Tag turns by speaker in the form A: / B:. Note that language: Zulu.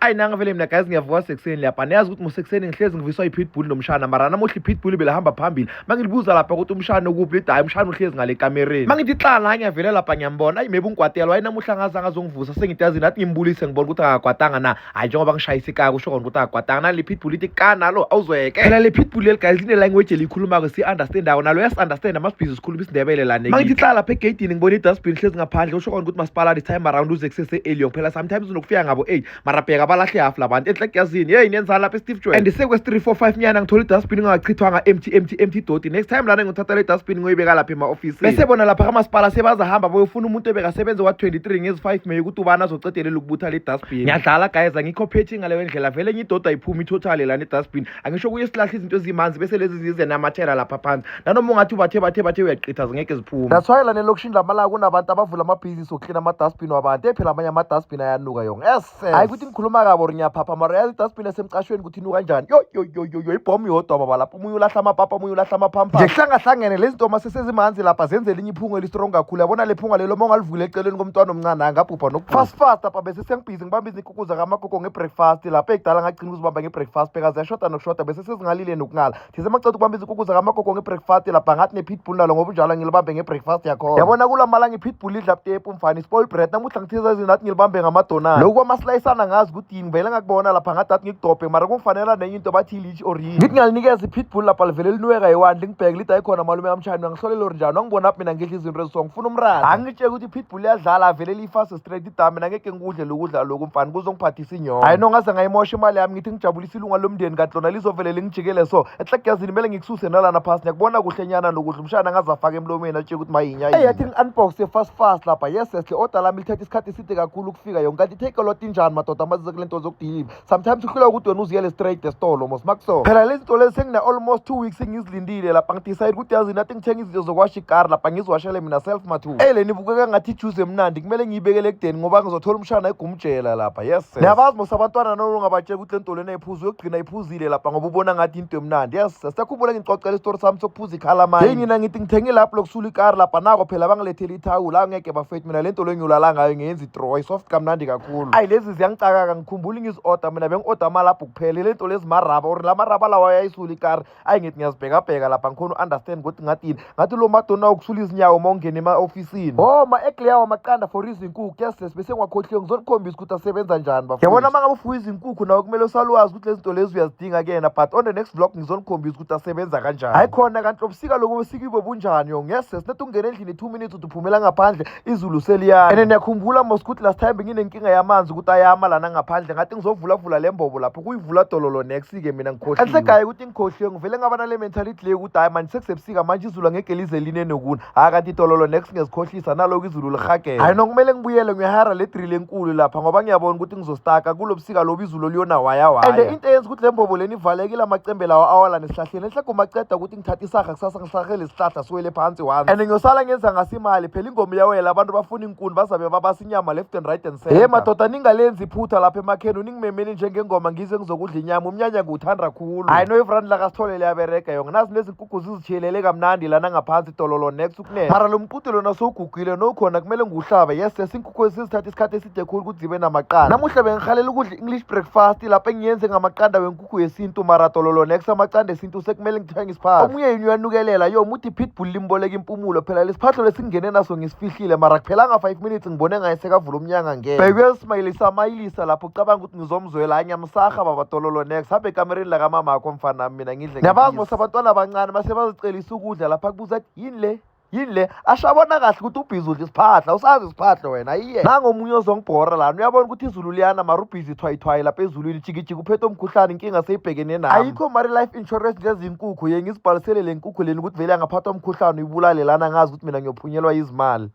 A: Ayi, nanga vele mina guys, ngiyavuka sekuseni lapha. Niyazi ukuthi mosekuseni ngihlezi ngiviswa i-pitbull nomshana, mara namuhla i-pitbull belihamba phambili. Mangilibuza lapha ukuthi umshana ukuphi, lithi hayi, umshana uhlezi ngale kamereni. Mangithi xa la, ngiyavela lapha, ngiyambona. Ayi, maybe ungikwatela waye namuhla ngaze angazongivusa. Sengithi yazi nathi ngimbulise, ngibona ukuthi akakwatanga na. Hayi, njengoba ngishayisa ikaya, kusho kona ukuthi akakwatanga. Nale pitbull ithi ka nalo awuzweke. Phela le pitbull leli guys line-language eliyikhulumako, si-understandako nalo, uyasi-understand amasibhizi, sikhuluma isiNdebele la. Mangithi xa lapha egeyidini, ngibona i-dustbin hlezi ngaphandle, kusho kona ukuthi masipala this time around uze kusese-early. Phela sometimes unokufika ngabo 8, mara bheka balahle half labantu enhle. Yazini, yeyi, nenzani lapha eSteve Jwe? And sekwesi 3 4 5 nyana ngithola i-dustbin ingachithwanga, empty, empty, empty doti. Next time lana ngithatha le dustbin ngoyibeka lapha ema-ofisini, bese bona lapha kamasipala sebazahamba bayofuna umuntu ebekasebenze wa-23 ngezi-5 May ukuthi ubani azocedelela ukubutha le dustbin. Ngiyadlala guys, angikho phethi ngaleyo ndlela. Vele enye idoda ayiphumi i-totally lana e-dustbin. Angisho kuye silahle izinto ezimanzi, bese lezi zizenamathela lapha phansi, nanoma ungathi bathe bathe bathe uyaqitha, zingeke ziphume. That's why lana elokishini lamalanga kunabantu abavula amabhizinisi okuklina ama-dustbin wabantu. Phela amanye ama-dustbin ayanuka yonke. Yes, hayi ukuthi ngikhuluma kabo or ngiyaphapha, mara yazi i-dustbin esemcashweni ukuthi inuka kanjani. Yo yo yo yo yo, ibhomu yodwa baba lapho. Omunye ulahla amapapa, omunye ulahla amaphampa nje, kuhlangahlangene lezi zinto. Mase sezimanzi lapha, zenze elinye iphunga eli-strong kakhulu. Yabona le phunga lelo, uma ungalivula eceleni komntwana omncane, angabhubha nokubhubha. Fast fast apha bese sengibhizi ngibamba izinkukhu zakamagogo nge-breakfast lapha. Ekudala ngagcina ukuzibamba nge-breakfast, bheka ziyashoda nokushoda, bese sezingalile nokungala. Thize maceda ukubamba izinkukhu zakamagogo nge-breakfast lapha, ngathi ne-pitbull nalo ngoba unjalo ngilibambe nge-breakfast yakhona. Yabona kula malanga i-pitbull idla butepu mfana, i-spoil bread. Namuhla ngithize zinathi ngilibambe ngamadonali, lokhu kwamasilayisana ngazi ukuthi yini. Ngivele ngakubona lapha, ngathi athi ngikudobhe, mara kungifanela nenye into bathi i-leash or yini. Ngithi ngiyalinikeza i-pitbull lapha, livele linweka yi-one, lingibheke lithi, ayikhona malume kamtshani, uyangihlolela or njani? Wangibona aphi mina ngidla izinto eziso, ngifuna umratha. Angitshela ukuthi i-pitbull iyadlala, avele liyifase straight idame. Mina ngeke ngikudle lokudla lokhu mfana, kuzongiphathisa inyongo. Hayi no, ngaze ngayimosha imali yami, ngithi ngijabulisa ilunga lomndeni, kanti lona lizovele lingijikele. So ehlekuyazini kumele ngikususe nalana phasi. Ngiyakubona kuhle nyana lokudla umshana ngaze afake emlomeni, atshela ukuthi mayinya. Eyi, yathi ngi-unboxe fast fast lapha. Yes, yes, le order lami lithatha isikhathi eside kakhulu ukufika yonke, kanti Takealot injani madoda amazize kule nto zokudiliva? Sometimes uhlula ukuthi wena uziyele straight esitolo mos makuso. Phela lezi zinto lezi sengine almost 2 weeks ngizilindile lapha. Ngidecide ukuthi yazi nathi ngithenga izinto zokwasha ikari lapha, ngiziwashele mina self mathuba. Eyi, leni ibukeka ngathi ijuice emnandi, kumele ngiyibekele ekudeni ngoba ngizothola umshana egumjela lapha. Yes, niyabazi mos abantwana, noma ungabatshela ukuthi le nto lena iphuza, uyogcina iphuzile lapha ngoba ubona ngathi into emnandi. Yes, siyakhumbula ngicocela isitori sami sokuphuza ikhalamine. Hey, nina ngithi ngithenge lapho lokusula ikari lapha, nako phela bangilethele ithawula. Angeke bafethu, mina le nto le ngiyolala ngayo, ngiyenza i-draw soft kamnandi kakhulu. Ayi, lezi ziyangicakaka, ngikhumbula ngizi-order mina, bengi-order amalaphu kuphela. Le nto lezi maraba or la maraba lawa ayayisula ikari. Ayi, ngithi ngiyazibhekabheka lapha, ngikhona u-understand ukuthi ngathini. Ngathi lo madonna ukusula izinyawo uma ungena ema-ofisini. Oh, ma-egg wamaqanda for izinkukhu. Yes, yes, bese ngiwakhohliwe, ngizonikhombisa ukuthi asebenza njani bafowethu. Yabona uma ngabe ufuya izinkukhu nawe, kumele usalwazi ukuthi lezi zinto lezi uyazidinga kuyena, but on the next vlog ngizonikhombisa ukuthi asebenza kanjani. Hayi khona, kanti lobusika loku besikibo bunjani yo? Yes, yes, nethi ungena endlini 2 minutes, uthi uphumela ngaphandle, izulu seliyana. And niyakhumbula mos ukuthi last time benginenkinga yamanzi ukuthi ayama lana ngaphandle, ngathi ngizovulavula le mbobo lapho kuyivula dololo. Next-ke mina ngikhohliwe enhle gaye ukuthi ngikhohliwe, ngivele ngaba nale mentality le ukuthi hayi manje sekusebusika manje, izulu angeke lize line nokuna. Hayi, kanti dololo next ngiyazikhohlisa, naloku izulu lihagela. Hayi no, kumele ngibuyele ngiyahara le drill enkulu lapha ngoba ngiyabona ukuthi ngizostaka kulo busika lobu, izulu liyona waya waya. And into eyenza ukuthi le mbobo leni ivalekile, amacembe lawa awala nesihlahleni enhle kumaceda ukuthi ngithathe isaha kusasa ngihlahele isihlahla siwele phansi once, and ngiyosala ngenza ngasimali. Phela ingoma iyawela, abantu bafuna inkuni, bazabe babasa inyama left and right and center. Hey madoda, ningalenzi iphutha lapha emakheni, ningimemeni njengengoma ngize ngizokudla inyama. Umnyanya ngiwuthanda khulu. Hayi no, ivrandi lakasithole liyaberega yonke. Nazi lezi nkukhu zizitshiyelele kamnandi lana ngaphansi, dololo next ukunene. Mara lo mqude lona sowugugile nowukhona, kumele ngiwuhlabe. Yes, inkukhu esizithatha isikhathi eside khulu ukuthi zibe namaqanda. Namuhla bengihalela ukudla english breakfast lapha engiyenze ngamaqanda wenkukhu yesintu, mara dololo next amaqanda esintu sekumele ngithenge isiphahlo. Omunye yini uyanukelela yo, muthi pitbull limboleka impumulo. Phela lesiphahlo lesingene naso ngisifihlile, mara kuphelanga 5 minutes ngibone ngaye sekavula umnyanga ngene. Bheke uyasimayilisa amayilisa lapho, ucabanga ukuthi ngizomzwela. Hayi, ngiyamsaha baba, dololo next hambe ekamereni lakamamakho mfana, mina ngidle. Niyabazi mos abantwana abancane mase bazicelisa ukudla lapha, kubuza athi yini le, yini le, ashabona kahle ukuthi ubhizi udla isiphahla, usazi isiphahlo wena iye. Nangomunye ozongibhora lana, uyabona ukuthi izulu liyana, mara ubhizi thwayithwayi lapha ezulwini, jikijiki, uphethe umkhuhlane, inkinga seyibhekene nami. Ayikho mari life insurance ngezinkukhu, ye ngizibhalisele le nkukhu leni ukuthi vele angaphathwa umkhuhlane uyibulale lana, ngazi ukuthi mina ngiyophunyelwa izimali.